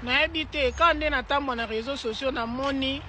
Nayebi te kaka nde natambwa na reseaux sociaux namoni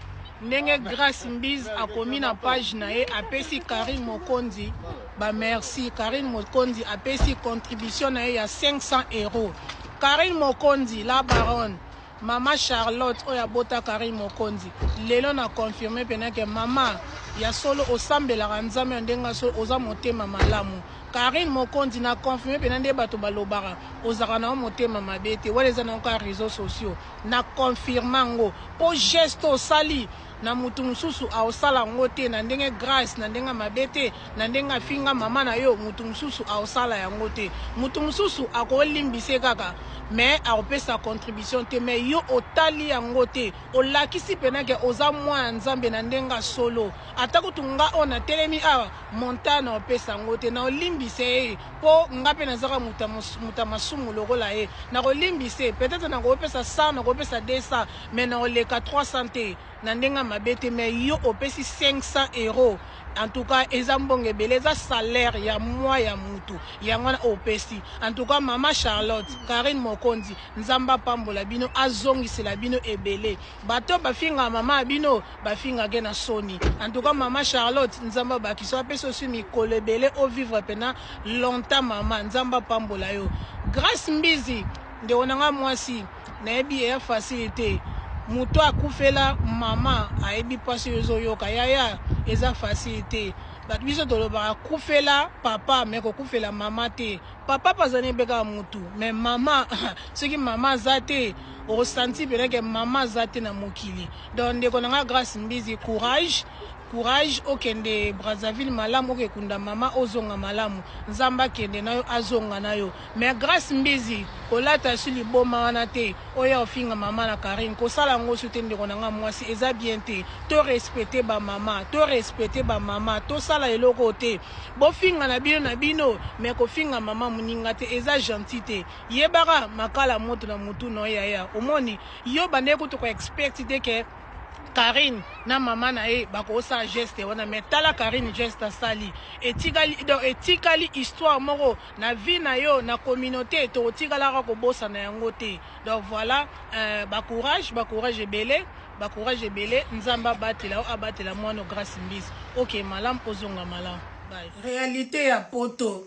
ndenge Grace Mbiz akomi na page na ye apesi Carine Mokonzi ba merci. Carine Mokonzi apesi contribution na ye ya 500 euros. Carine Mokonzi la baronne mama Charlotte oyo abota Carine Mokonzi lelo na confirme pena ke mama ya solo osambelaka Nzambe ya ndenge solo oza motema malamu. Carine Mokonzi na confirme pena nde bato balobaka ozalaka na yo motema mabe te wana eza na yo kaka reseaux sociaux na confirme yango po geste osali na mutu mosusu aosala yango te na ndenge grace na ndenge mabe te na ndenge afinga mama na yo mutu mosusu aosala yango te mutu mosusu akolimbise kaka mais akopesa contribution te mais yo otali yango te olakisi pena ke oza mwana nzambe na ndenge ya solo ata kutu nga oyo natelemi awa montant na opesa yango te na olimbise ye po nga pe nazaka moto ya masumu lokola ye nakolimbisa ye peut-être nakopesa 100 nakopesa 200 mais nakoleka 300 te na ndenge ya mabe te mais yo opesi 500 euros en tout cas eza mbongo ebele eza salaire ya mwa ya mutu yango wana opesi en tout cas mama Charlotte Carine Mokonzi Nzambe apambola bino azongisela bino ebele bato bafingaka mama ya bino bafingake na soni en tout cas mama Charlotte Nzambe abakisa apesi osi mikolo ebele o vivre pena longtemps mama Nzambe apambola yo Grace Mbizi ndeko na nga mwasi nayebi eya facile te moto akufela mama ayebi mpasi oyo ezoyoka yaya eza facile te bato biso tolobaka kufela papa me kokufela mama te papa mpe azali mpe kaka motu me mama soki mama aza te okosanti mpena ke mama aza te na mokili donc ndeko na nga Grace Mbizi courage courage okende Brazzaville malamu okekunda mama ozonga malamu Nzambe akende na yo azonga na yo mais Grace Mbizi kolata su liboma wana te oya ofinga mama na Carine kosala yango su te ndeko na nga mwasi eza bien te to respecte ba mama to respecte ba mama tosala eloko te bofinga na bino na bino mais kofinga mama moninga te eza gentil te yebaka makala moto na mutu no yaya omoni yo bandeki kutu ko expect te ke Karine na mama na ye bakosala geste wana mais tala Karine geste asali etikali donc etikali histoire moko na vie na yo na communauté tokotikalaka kobosana yango te donc voilà euh, ba courage ba courage ebele ba courage ebele Nzambe abatela yo abatela mwana Grace Mbizi ok malamu ozonga malamu bye. Realite ya poto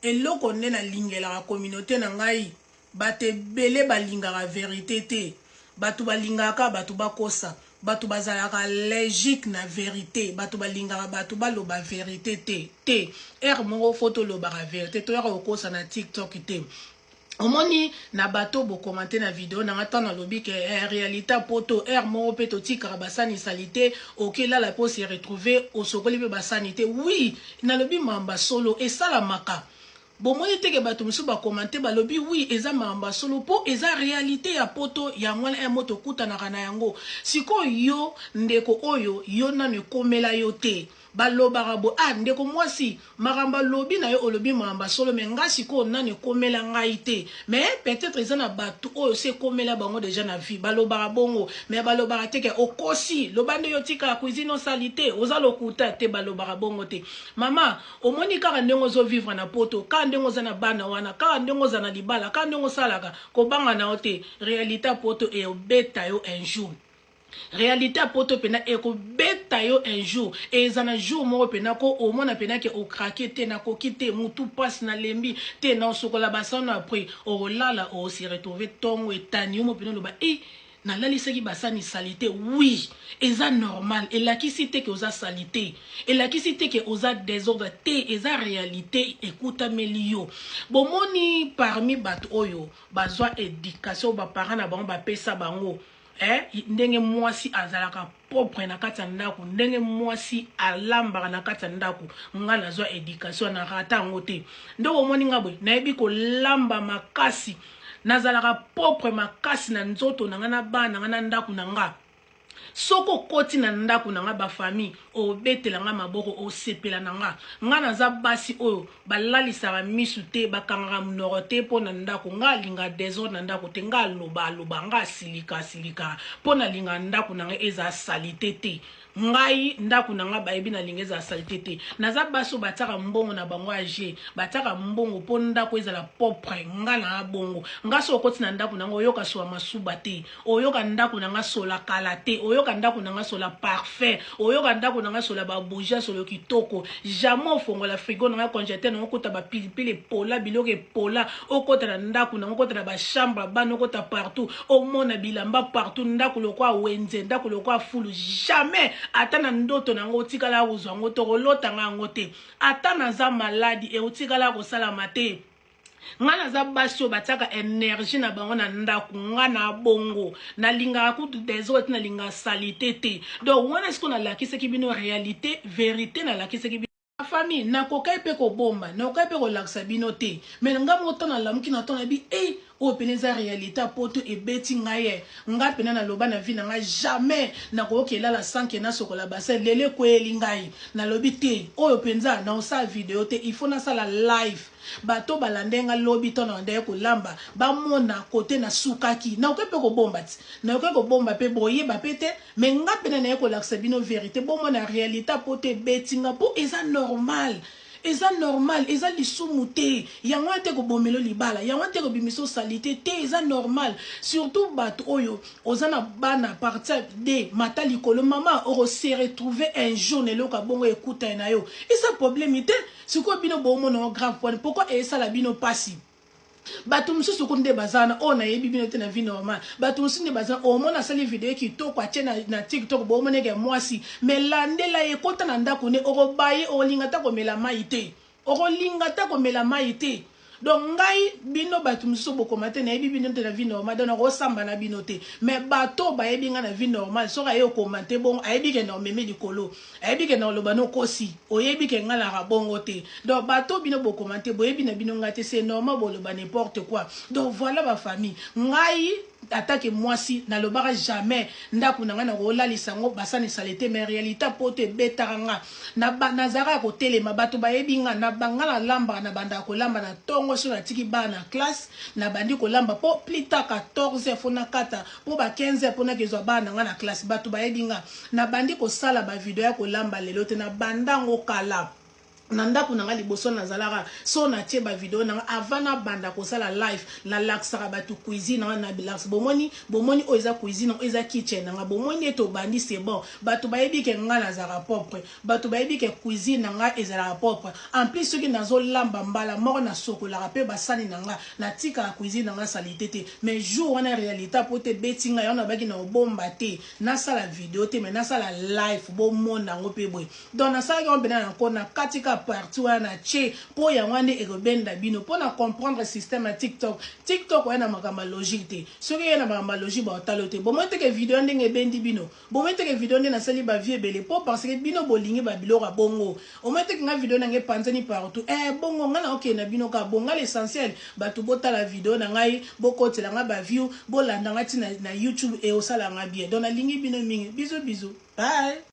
eloko nde nalingelaka communauté na ngai Bato ebele balingaka verite te. Bato balingaka kaka bato bakosa. Bato bazalaka allergique na verite. Bato balingaka bato baloba verite te. Te. Heure moko faut tolobaka verite. Toyaka kokosa na TikTok te. Omoni na bato bokomante na video na nga ntango nalobi ke eh, realite ya poto heure moko mpe totikaka basani salite oke lala mpe ose retrouve osokoli mpe basani te oui nalobi mamba solo esalamaka Bomoni te ke batu misusu ba commente balobi oui eza makambo ya solo po eza realite ya poto yango wana un mot tokutanaka na yango sikoyo yo ndeko oyo yo nanu ekomela yo te balobaka bo ah ndeko mwasi makambo alobi na yo olobi makambo ya solo mais nga sikoyo nanu ekomela ngai te mais peut-etre eza na batu oyo se ekomela bango dejà na vie balobaka bongo mais balobaka te ke okosi loba nde yo tika cuisine osali te oza lokuta te balobaka bongo te mama Omoni kaka ndenge ozo vivre na poto, kaka ndenge oza na bana wana, kaka ndenge oza na libala, kaka ndenge osalaka, kobanga na yo te, realite ya poto ekobeta yo un jour. Realite ya poto pena ekobeta yo un jour. Eza na jour moko pena ko omona pena ke o craquer te, nakoki te, mutu pasi, nalembi te, na osokola basano après okolala o se retrouver tongo etani yo mo pena oloba eh Nalalisaki basani salite oui eza normal elakisi te ke oza salite elakisi te ke oza desordre te eza realite ekutameli yo bomoni parmi bato oyo bazwa education ba parents na bango bapesa bango eh, ndenge mwasi azalaka propre na kati ya ndako ndenge mwasi alambaka na kati ya ndako nga nazwa education na rata yango te nde omoni nga boye nayebi kolamba makasi Nazalaka propre makasi na nzoto na nga na bana na nga na ndaku na nga. Soki okoti na ndaku na nga ba famille obetela nga maboko osepela na nga. Nga naza basi oyo balalisaka misu te bakangaka munoko te po na ndaku. Nga alingaka desordre na ndaku te. Nga aloba aloba nga asilika asilikaka po nalingaka ndaku na nga ezala salite te. Ngai ndaku na nga bayebi na lingi ezala salite te. Naza basi oyo batiaka mbongo na bango age, batiaka mbongo po ndaku ezala popre. Nga na bongo. Nga soki okoti na ndaku na nga oyoka solo ya masuba te. Oyoka ndaku na nga solo ya kala te. Oyoka ndaku na nga solo ya parfum. Oyoka ndaku na nga solo ya ba bougie ya solo kitoko. Jamais ofongola frigo na nga congelateur na nga okuta ba pilipili epola, biloko epola. Okota na ndaku na nga, okota na ba chambre ya bana, okota partout, omona bilamba partout, ndaku lokola wenze, ndaku lokola fulu. Jamais ata na ndoto na nga otikala kozwa yango te, okolota nga yango te. Ata naza maladi e otikala kosalama te. Nga naza basi oyo batiaka energie na bango na ndaku, nga na bongo. Nalingaka kutu desordre te, nalingaka salite te. Donc wana sikoyo nalakisaki bino realite, verite nalakisaki bino. La famille, nakokaki pe kobomba, nakokaki pe kolakisa bino te. Mais nga moko tango nalamuki na tongo nayebi eh oyo pena eza realite ya poto ebeti ngai eh. Nga pena naloba na vie na ngai jamais nakoki kelala sans que nasokola bassin, lelo ekweyeli ngai. Nalobi te, oyo penza nakosala video te, il faut nasala live. Bato balandaki nga lobi tango nabandaki kolamba bamona cote nasukaki. Nakoki pe kobomba ti, nakoki kobomba pe boyeba pe te. Mais nga pena naye kolakisa bino verite bomona realite ya poto ebeti nga po eza normal eza normal eza lisumu te yango wana te kobomelo libala yango wana te kobimisa salite te eza normal surtout bato oyo oza na bana partir de mata likolo mama oko se retrouver un jour na eloko ya bongo ekutani na yo eza problème te sikoyo bino bomona ngo grave pona pourquoi esala bino pasi. Batu mosusu kutu nde baza wana oyo nayebi bino te na vie normale. Batu mosusu nde baza omona asali video kitoko atie na, na TikTok bomona eke mwasi mais landela ye kota na ndako ne okobaye okolinga ata komela mai te. Okolinga ata komela mai te. Donc ngai bino batu mosusu bokoma te nayebi bino te na vie normale donc nakosamba na bino te. Mais bato bayebi ngai na vie normale soki aye okomante bongo ayebi ke na omemi likolo. Ayebi ke nakoloba no okosi oyebi ke nga nalaka bongo te donc bato bino bo commente boyebi na bino nga te c'est normal boloba n'importe quoi donc voilà ba famille ngai atake mwasi nalobaka jamais ndako na ngai nakolalisa yango basani salete mais réalité poto ebetaka nga nazalaka ya kotelema bato bayebi nga na banga nalambaka na bandaka kolamba na ntongo so natiki bana na classe nabandi kolamba mpo plus tard 14 heures fo nakata mpo ba 15 heures mpo nakezwa bana na nga na classe bato bayebi nga Na bandi kosala ba video ya kolamba lelo te na banda ngo kala na ndaku na nga liboso nazalaka so na tie ba video na nga avant na banda kosala live na lakisaka batu cuisine na na bilakisa bomoni bomoni oyo eza cuisine oyo eza kitchen na nga bomoni ete obandi c'est bon bato bayebi ke nga nazalaka propre bato bayebi ke cuisine na nga ezalaka propre en plus soki nazolamba mbala moko nasokolaka mpe basani na nga natikaka cuisine na nga salite te mais jour wana realite po te ebeti nga yango nabaki na obomba te Nasala video te mais nasala live bomona yango pe boye. Donc nasalaki yango mpena na nko na kati ka partie wana na tie mpo yango wana nde ekobenda bino mpo na comprendre système ya TikTok. TikTok oya na makambo ya logique te. Soki oye na makambo ya logique baotala yo te. Bomoni te ke video ndenge ebendi bino. Bomoni te ke video nde nasali ba vie ebele mpo parce que bino bolingi ba biloko ya bongo. Omoni te ke nga video na ngai epanzani partout. Eh bongo nga na okende na bino kaka bongo nga l'essentiel Batu botala video na ngai bokotela ngai ba view bolanda ngai ti na, na YouTube et osala ngai bien donc nalingi bino mingi bisous bisous bye.